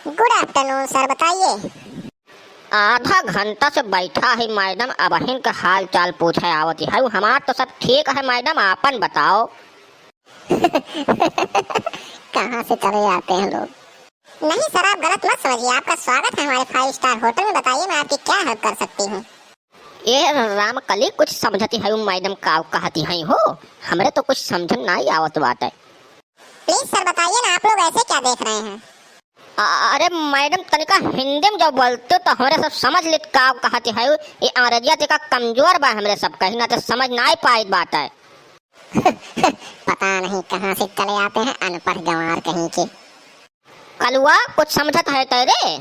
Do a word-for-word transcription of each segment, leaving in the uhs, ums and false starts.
Good afternoon sir, बताइए। आधा घंटा से बैठा है मैडम, अबहिन के हाल चाल पूछे आवत है। हमार तो सब ठीक है मैडम, आपन बताओ। कहाँ से चले आते हैं लोग। नहीं सर, आप गलत मत समझिए, आपका स्वागत है हमारे five star hotel में। बताइए, मैं आपकी क्या help कर सकती हूँ? ए रामकली, कुछ समझती है मैडम, का कहती है हो? हमरे तो कुछ समझ में नाई आवत बाटे। Please sir, बताइए ना, आप लोग ऐसे क्या देख रहे हैं? अ-, अरे मैडम, तनिका हिंदी में जो बोलते तो हमरे सब समझ लेत का कहती है। ये अंग्रेजिया तनिका कमजोर बा हमरे सब, कहीं ना तो समझ नाई पाइत बाटे। पता नहीं कहाँ से चले आते हैं अनपढ़ गंवार कहीं के। कलुआ, कुछ समझत है तैरे?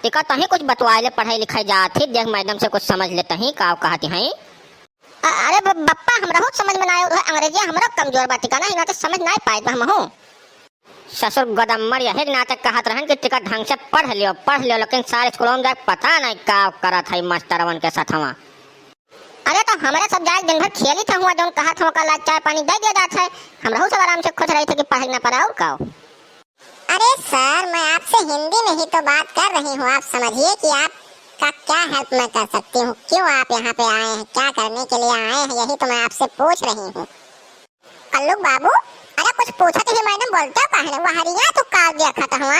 टिका तहीं कुछ बतवाए ले, पढ़ाई लिखाई जात ही, देख मैडम से कुछ समझ ले तहीं, का कहती हैं। अ-, अरे ब-, बप्पा, हमरा हो समझ में ना आयो, अंग्रेजिया हमरा कमजोर बा, टिका नहीं ना तो समझ ना पाए बा हमहू। ससुर गदम्मर यही नाटक कहत रहन कि टिका ढंग से पढ़ लियो, पढ़ लियो, लेकिन सारे स्कूलों में जाके पता नहीं का करत है मास्टरवन के साथवा। अरे तो हमरे सब जाए दिन भर खेली थे हुआ, जौन कहत हुआ का लाज चाय पानी दे दिया जात है, हमरहू सब आराम से खुश रही थे कि पढ़े ना पड़े और का। अरे सर, मैं आपसे हिंदी में ही तो बात कर रही हूँ, आप समझिए कि आपका क्या help मैं कर सकती हूँ, क्यों आप यहाँ पे आए हैं, क्या करने के लिए आए हैं, यही तो मैं आपसे पूछ रही हूँ। कल्लू बाबू, अरे कुछ पूछत ही मैडम, बोलते हो काहे? वहरिया तू का देखत हुआ?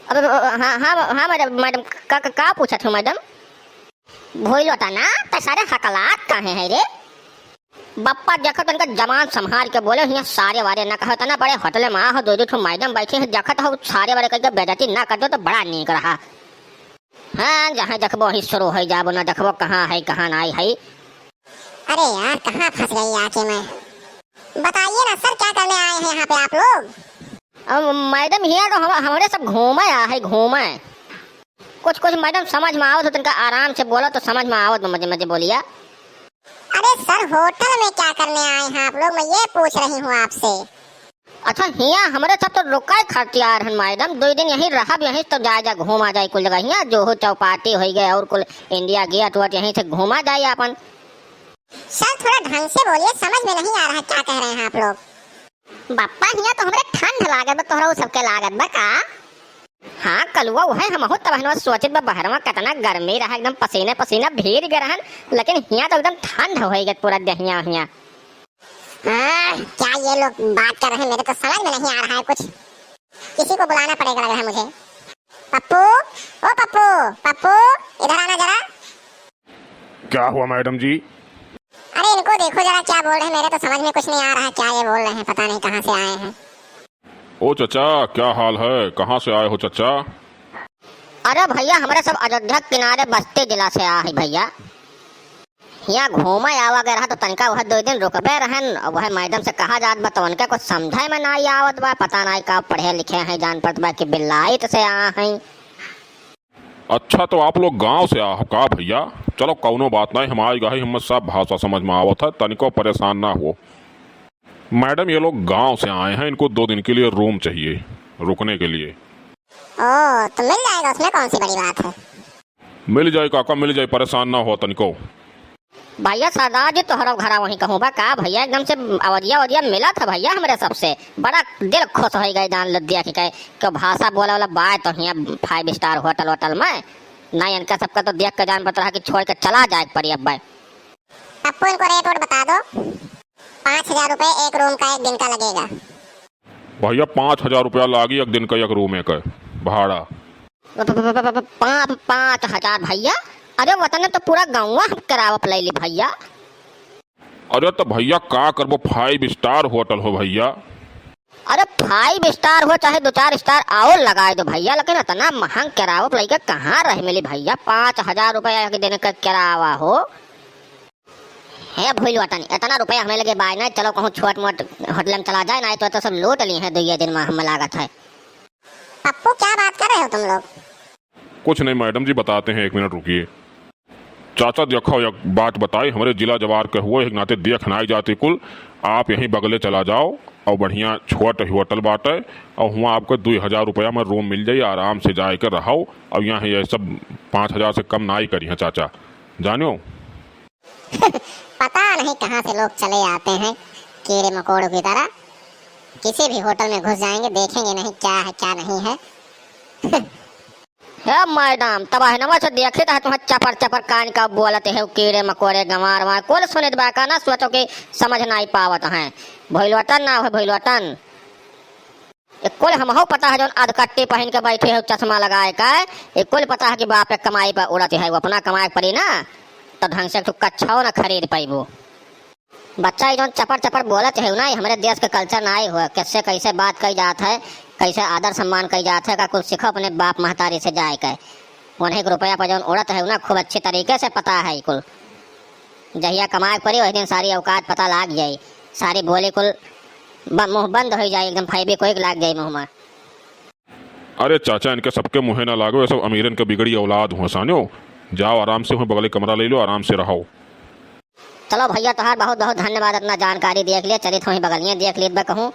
अबे, हाँ, हाँ, हाँ मैडम, मैडम, का, का, का पूछत हो मैडम? भोई लोटा ना, त सारे हकलात काहे है रे? बप्पा देखो तनका जबान संभाल के बोले, हियाँ सारे वारे ना कहो, तना बड़े होटल में आहो, दो दो ठो मैडम बैठे हैं, देखत हो सारे वारे करके बेइज्जती ना कर दो तो बड़ा नीक रहा। हाँ, जहाँ देखबो वहीं शुरू हो जाबो, ना देखबो कहाँ है, कहाँ नाई है। अरे यार, कहाँ फंस गई आके मैं। बताइए ना सर, क्या करने आए हैं यहाँ पे आप लोग? अब मैडम, हियाँ तो हम, हमरे सब घूमे आ है, घूमे। कुछ, कुछ मैडम समझ में आवत हो, तनका आराम से बोलो तो समझ में आवत, मजे, मजे बोलिया। अरे सर, होटल में क्या करने आए हैं आप लोग, मैं ये पूछ रही हूँ आपसे। अच्छा, हियाँ हमरे सब तो रुकाई खातिर आए रहन मैडम, दो दिन यहीं रहब, यहीं तो जाए, जाए घूमा जाए कुल जगह, हियाँ जुहू चौपाटी होइ गए और कुल इंडिया गेट वेट, यहीं से घूमा जाए अपन। सर, थोड़ा ढंग से बोलिए, समझ में नहीं आ रहा क्या कह रहे हैं आप लोग। बप्पा, हियाँ तो हमरे ठंड लागत बा, तोहरा उ सबके लागत बा का? हाँ कलुआ, उहे हमहू तबहिनवा सोचित बा, बहरवा केतना गर्मी रहा, एकदम पसीने पसीना भीग गए रहन, लेकिन हियाँ तो एकदम ठंड होइ गए पूरा देहिया हियाँ। हाँ, क्या ये लोग बात कर रहे हैं, मेरे तो समझ में नहीं आ रहा है कुछ। किसी को बुलाना पड़ेगा लग रहा है मुझे। पप्पू, ओ पप्पू, पप्पू, इधर आना जरा। क्या हुआ मैडम जी? अरे इनको देखो जरा क्या बोल रहे हैं, मेरे तो समझ में कुछ नहीं आ रहा है क्या ये बोल रहे हैं, पता नहीं कहाँ से आए हैं। ओ चचा, क्या हाल है, कहाँ से आए हो चचा? अरे भैया, हमरे सब अयोध्या किनारे बस्ती जिला से आ है भैया। हियाँ घूमे आवा गए रहा तो तनिका वह दो दिन रुकबे रहन, और वह मैडम से कहा जात बा तो उनके कुछ समझे में नाई आवत बा, पता नाई का पढ़े लिखे हैं, जान पड़त बा कि बिलाइत से आ हैं। अच्छा, तो आप लोग गांव से आ हो का भैया? चलो, कौनो बात नहीं, हम आए गए, हमें सब भाषा समझ में आवत है, तनिको परेशान ना हो। मैडम, ये लोग गांव से आए हैं, इनको दो दिन के लिए रूम चाहिए रुकने के लिए। ओ, तो मिल जाएगा, उसमें कौन सी बड़ी बात है। मिल जाए काका, मिल जाए, परेशान ना हो तनिको। भैया सरदार जी, तोहरो घरा वहीं कहूँ बा का भैया? एकदम से अवधिया अवधिया मिला था भैया हमरे सबसे, बड़ा दिल खुश होइ गए जान लो देख के, कि भाषा बोले वाला बाय तो हियाँ five star होटल वोटल में। ना इनका सबका तो देख के जान पड़त रहा कि छोड़ के चला जाए के पड़ी अब भाई। पप्पू, इनको रेट वोट बता दो। पाँच हजार रुपये एक रूम का, एक दिन का लगेगा। भैया, पाँच हजार रुपया लागी एक दिन का, एक रूम एक भाड़ा। प-, प-, प-, प-, प-, पा-, पाँच हजार भैया? अरे वतने तो पूरा गाँव हम किरावा पे ले ली भैया। अरे तो भैया का करबो, five star होटल हो भैया। अरे five star हो चाहे दो चार star और लगाए दो भैया, लेकिन इतना महंग किरावा पे लेके कहाँ रह मिली भैया? पाँच हजार रुपया एक दिन का किरावा हो। हे भूल वतन, इतना रुपया हमें लगे बाय ना, चलो कहूँ छोट मोट होटल में चला जाए ना, तो, तो सब लूट ली है दुइये दिन में, हमें लागत है। पप्पू, क्या बात कर रहे हो तुम लोग? कुछ नहीं मैडम जी, बताते हैं, एक मिनट रुकिए। चाचा देखो, एक बात बताई, हमरे जिला जवार के हुए एक नाते देख नाई जाती कुल, आप यहीं बगले चला जाओ और बढ़िया छोट होटल बाटे और हुआँ आपको दुई हजार रुपया में रूम मिल जाई, आराम से जाए के रहो और यहाँ ये सब पाँच हजार से कम नाई करी हैं चाचा, जानियो। पता नहीं कहाँ से लोग चले आते हैं, कीड़े मकोड़ों की तरह। किसी भी होटल में घुस जाएंगे, देखेंगे नहीं क्या है, क्या नहीं है। हे मैडम, तब अहनवा से देखित है तुहाँ चपर चपर कान का बोलत है, कीड़े मकोड़े गंवार वार, कुल सुनित बा का ना, सोचो कि समझ नाहीं पावत हैं। भइलवटन ना हो भइलवटन। ये कुल हमहू पता है जौन अधकट्टी पहिन के बैठे हो चश्मा लगाए का, ये कुल पता है कि बाप के कमाई पर उड़त है, वो अपना कमाए के पड़ी ना, तो ढंग से तू कच्छो ना खरीद पाइबू। बच्चा, ई जौन चपर चपर बोलत है ना, ई हमरे देश के culture नाहीं हुआ। कैसे, कैसे बात कही जात है, कैसे आदर सम्मान कही जात है, का कुल सीखो अपने बाप महतारी से जाए के। उन्हीं के रुपया पर जौन उड़त है ना, खूब अच्छे तरीके से पता है ई कुल। जहिया कमाए के पड़ी, वही दिन सारी औकात पता लाग जाई। सारी बोली कुल ब-, मुंह बंद हो जाई, एकदम Fevikwik लाग जाई मुंह में। अरे चाचा, इनके सबके मुँहे ना लागो, ये सब अमीरन के बिगड़ी औलाद हुआ सान्यो। जाओ आराम से, हुआ बगले कमरा ले लो, आराम से रहो। चलो भइया, तोहार बहुत बहुत धन्यवाद, इतना जानकारी देख लिए। चलित हुई बगलिए देख लेत बा कहूँ,